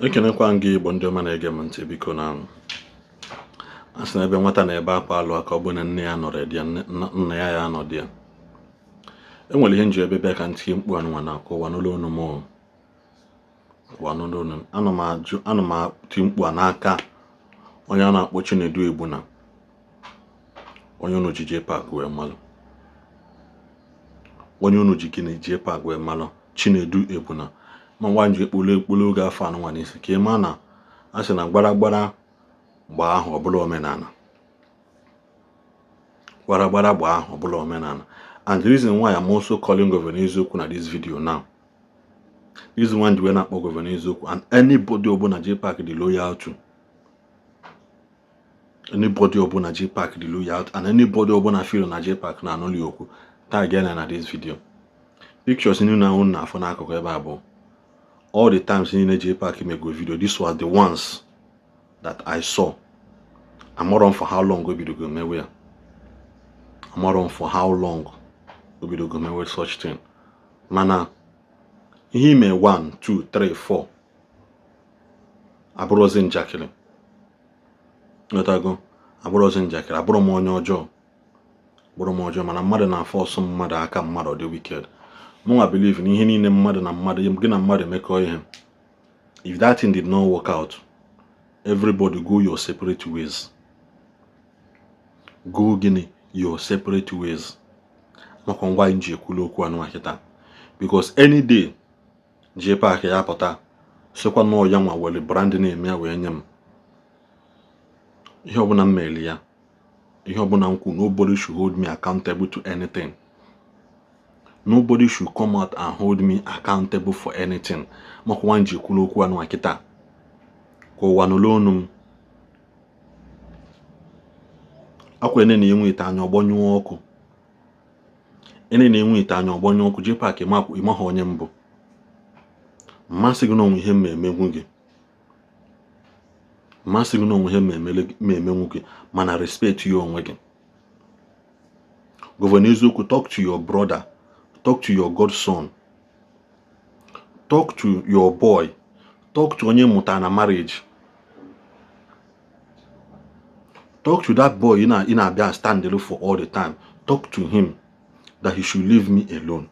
Ekenekwa m gị, Igbo ndị ọma na-ege m ntị. Biko, na a sị na ebe nwata na-ebe akwa alụ aka, ọ bụ na nne ya nọrọ di ya, nna ya ya anọ di ya. Enwere ihe nji ebe bịa ka ntinye mkpu anụnwa na aka ụwa n'ụlọ onu m, ụwa n'ụlọ onu m. Ana m ajụ, ana m ati mkpu a n'aka onye a na-akpọ Chinedu Egbuna, onye unu ji JPAC wee malụ, onye unu ji gịnị JPAC wee malụ, Chinedu Egbuna. Ma nwa nji ekpulu ekpulu oge afọ anụnwa n'isi ka ị ma na a sị na gbara gbara gbaa ahụ ọbụla omenala, gbara gbara gbaa ahụ ọbụla omenala. And the reason why I'm also calling Governor Eziokwu na this video now, reason why ji wee na-akpọ Governor Eziokwu and anybody ọbụla JPAC dị loyal to, anybody ọbụla JPAC dị loyal to, and anybody ọbụla feel na JPAC na-anụli okwu, tag ya na this video. Pictures niile ahụ na-afụ n'akụkụ ebe a bụ all the times niile JPAC mego video. This was the ones that I saw. Amarọ m for how long o bidogo mewe ya, amarọ m for how long o bidogo mewe such thing, mana ihe ime 1 2 3 4 abụrụzi njakịrị. Nghọtago? Abụrụzi njakịrị. Abụrụ m onye ọjọọ, bụrụ m ọjọọ, mana mmadụ na-afọ ọsọ mmadụ aka mmadụ dị wicked. Mụnwa believe na ihe niile mmadụ na mmadụ, gị na mmadụ emekọ ihe, if that thing did not work out, everybody go your separate ways. Go gịnị? Your separate ways. Makwa ngwa anyị ji ekwulu okwu anụ kịta, because any day JPAC ya pụta sịkwa nọọ ya nwa were brand na-eme ya wee nye m ihe ọbụla m mere ya, ihe ọbụla m kwu, nobody should hold me accountable to anything. Nobody should come out and hold me accountable for anything. Makwa nwa ji ekwulu okwu anụ kịta ka ụwa nụlụ onu m. Akwa ene na-enwe ite anya ọgbọnyụọ ọkụ, ene na-enwe ite anya ọgbọnyụọ ọkụ. JPAC, ịmaghị onye mbụ mmasị gị n'onwe ihe m emenwu gị, mmasị gị n'onwe ihe m emenwu gị, mana respect ya onwe gị. Governor Eziokwu, talk to your brother, talk to your godson, talk to your boy, talk to onye mụtara na marriage, talk to that boy ị na-abịa stand for all the time. Talk to him that he should leave me alone.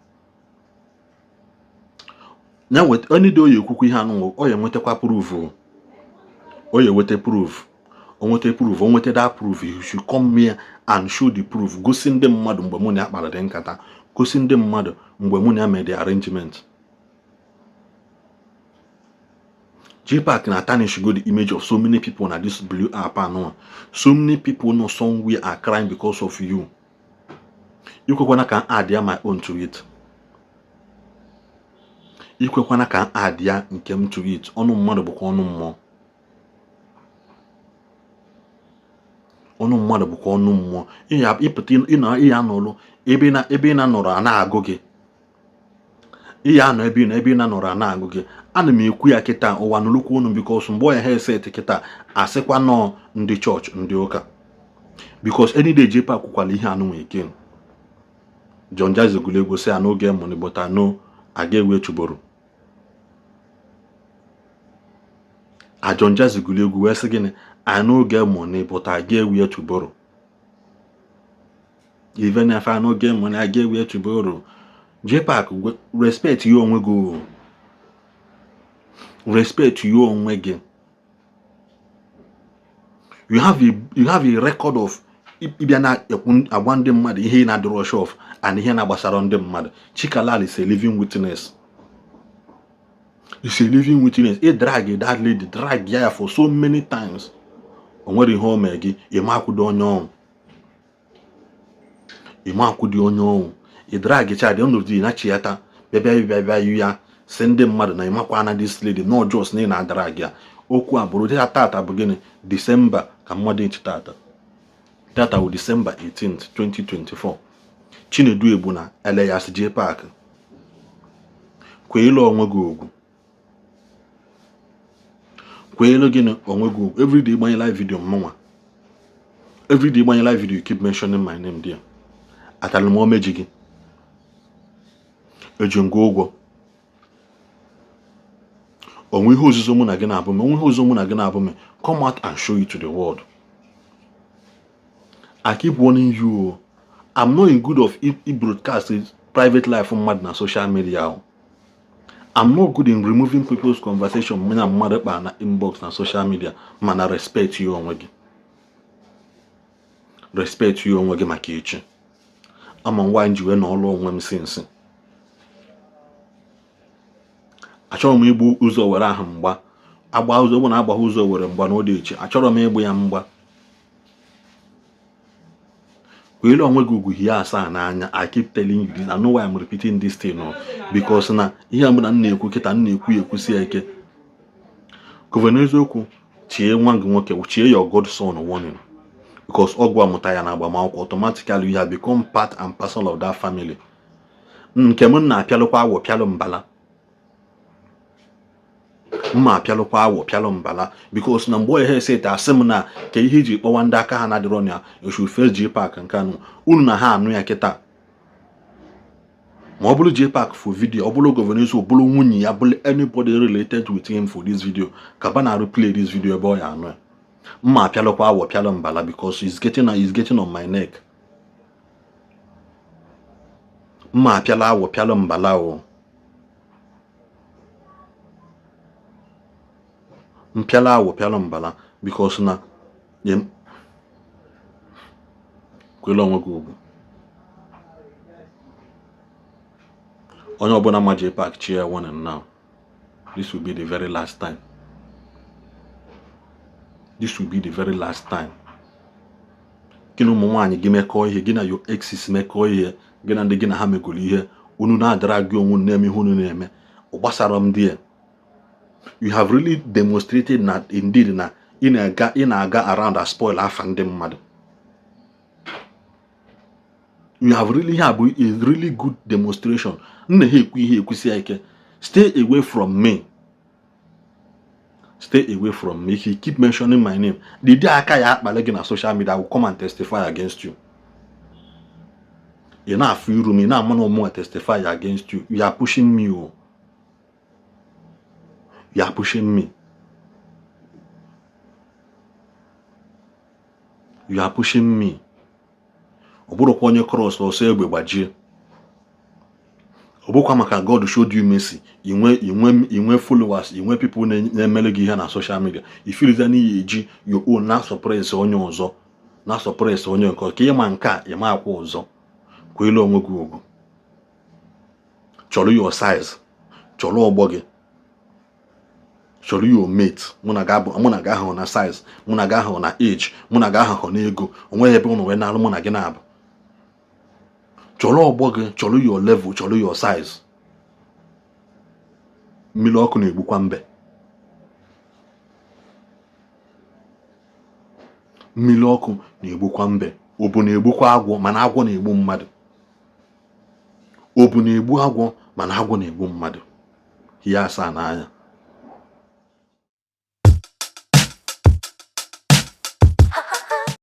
Ya weta onye dị oyi ekwukwu ihe anụ, ọ ya enwetakwa proof, o ya enweta proof, o nweta proof, o nweta that proof. He should come here and show the proof. Gosi ndị mmadụ mgbe mụ na ya kpara dị nkata, gosi ndị mmadụ mgbe mụ na ya mere the arrangement. JPAC na tarnish go the image of so many people na this blue app anụ. So many people know somewhere are crying because of you. Ikwekwana ka add ya my own to it, ikwekwana ka add ya nke m to it. Ọnụ mmadụ bụkwa ọnụ mmụọ, ọnụ mmadụ bụkwa ọnụ mmụọ. Ịpụta ịya nọrọ ebe ị na-anọrọ a na-agụ gị, ịya anọ ebe ị nọ ebe ị na-anọrọ a na-agụ gị. Ana m ekwu ya kịta, ụwa nụrụkwa unu, because mgbe ọya ha eset kịta asịkwa nọọ ndị chọọchị ndị ụka, because any day JPAC kwukwala ihe anụ nwee again. John Jazzy gụrụ egwu sị ya n'oge money but I know aga ewe chuboro a. John Jazzy gụrụ egwu wee sị gịnị? I no get money but I get where to borrow. Even if I no get money, I get where to borrow. JPAC, respect ya onwe gị, respect ya onwe gị. You have a record of ịbịa na-ekwu agwa ndị mmadụ ihe ị na-adịrọ sure of and ihe na-agbasara ndị mmadụ. Chikalal is a living witness. Is a living witness. Ị drag that lady, drag ya for so many times. O nwere ihe o mee gị, ịma akwụdo onye ọnwụ, ịma akwụdo onye ọnwụ. Ị drag cha, the end of the day na chiata bịa bịa bịa bịa ya si ndị mmadụ na ịmakwa na this lady no just na ị na-adrag ya. Okwu a bụrụ tata bụ gịnị? Disemba ka mmadụ echi tata. Tata bụ Disemba 18th 2024. Chinedu Egbuna alias JPAC, kweelu onwe gị ugwu, kweelu gịnị onwe gị ugwu. Everyday gbanye live video mmanwa, everyday gbanye live video, you keep mentioning my name there. Atara m omeji gị, eji ngwa ụgwọ. O nwe ihe ozuzo mụ na gị na-abụ me, o nwe ihe ozuzo mụ na gị na-abụ me, come out and show it to the world. I keep warning you, I'm not in good of i broadcast private life mmadụ na social media. I'm not good in removing people's conversation mụ na mmadụ kpara na inbox na social media, mana respect ya onwe gị, respect ya onwe gị maka echi. Ama nwa ji wee n'ọlụ onwe m since achọrọ m igbu ụzọ were ahụ mgba agba ụzọ bụ na agbagha ụzọ were mgba na ụdị echi achọrọ m igbu ya mgba. Kwere onwe gị ugwu hie asaa n'anya. I keep telling you this. I know why I'm repeating this thing no because na ihe a na m na-ekwu kịta m na-ekwu ya ekwusi ya ike. Governor Eziokwu, chie nwa gị nwoke, chie your godson warning, because ọgwụ amụta ya na agbamakwụkwọ, automatically you have become part and parcel of that family. Nke m na-apịalụkwa awọ pịalụ mbala, mma apịalụkwa awọ pịalụ mbala, because na mgbe ihe ese asị m na ka ihe iji kpọwa ndị aka ha na-adịrọ na eshu first JPAC nke anụ unu na ha anụ ya kịta. Ma ọ bụrụ JPAC for video, ọ bụrụ Governor Eziokwu, bụrụ nwunye ya, bụrụ anybody related with him for this video, ka ba na replay this video ebe ọ ya anụ ya. Mma apịalụkwa awọ pịalụ mbala, because it's getting on my neck. Mma apịala awọ pịalụ mbala o mpịala awọ pịalụ mbala, because na kwele onwe gị ugwu. Onye ọbụla ma JPAC chie warning now. This will be the very last time. This will be the very last time. Gị na ụmụ nwaanyị gị mekọọ ihe, gị na your exes mekọọ ihe, gị na ndị gị na ha megoro ihe, unu na-adara gị onwe unu na-eme ihe unu na-eme, ọ gbasara m dị ya. You have really demonstrated na indeed na ị na-aga ị na-aga around and spoil afa ndị mmadụ. You have really have a really good demonstration. Nna ha ekwu ihe ekwusi ya ike. Stay away from me. Stay away from me. If you keep mentioning my name, the day aka ya akpali gị na social media, I will come and testify against you. Ị na-afụ iru m, ị na-ama na ụmụ testify against you. You are pushing me o. You are pushing me. You are pushing me. Ọ bụrụkwa onye cross ọsọ egbe gbajie. Ọ bụkwa maka God showed you mercy, inwe inwe inwe followers, inwe people na-emere gị ihe na social media, ifiliza n'ihi eji your own na suppress onye ọzọ, na suppress onye nke ka ịma nke a ịma akwa ọzọ. Kwele onwe gị ugwu, chọrọ your size, chọrọ ọgbọ gị, chọrọ your mate. Mụ na gị ahụ na size, mụ na gị ahụ na age, mụ na gị ahụ na ego, onweghị ebe ụnụ wee na-alụ mụ na gị na-abụ. Chọrọ ọgbọ gị, chọrọ your level, chọrọ your size. Mmiri ọkụ na-egbukwa mbe. Mmiri ọkụ na-egbukwa mbe. Obu na-egbukwa agwọ, mana agwọ na-egbu mmadụ. Obu na-egbu agwọ, mana agwọ na-egbu mmadụ. Ihe asaa n'anya.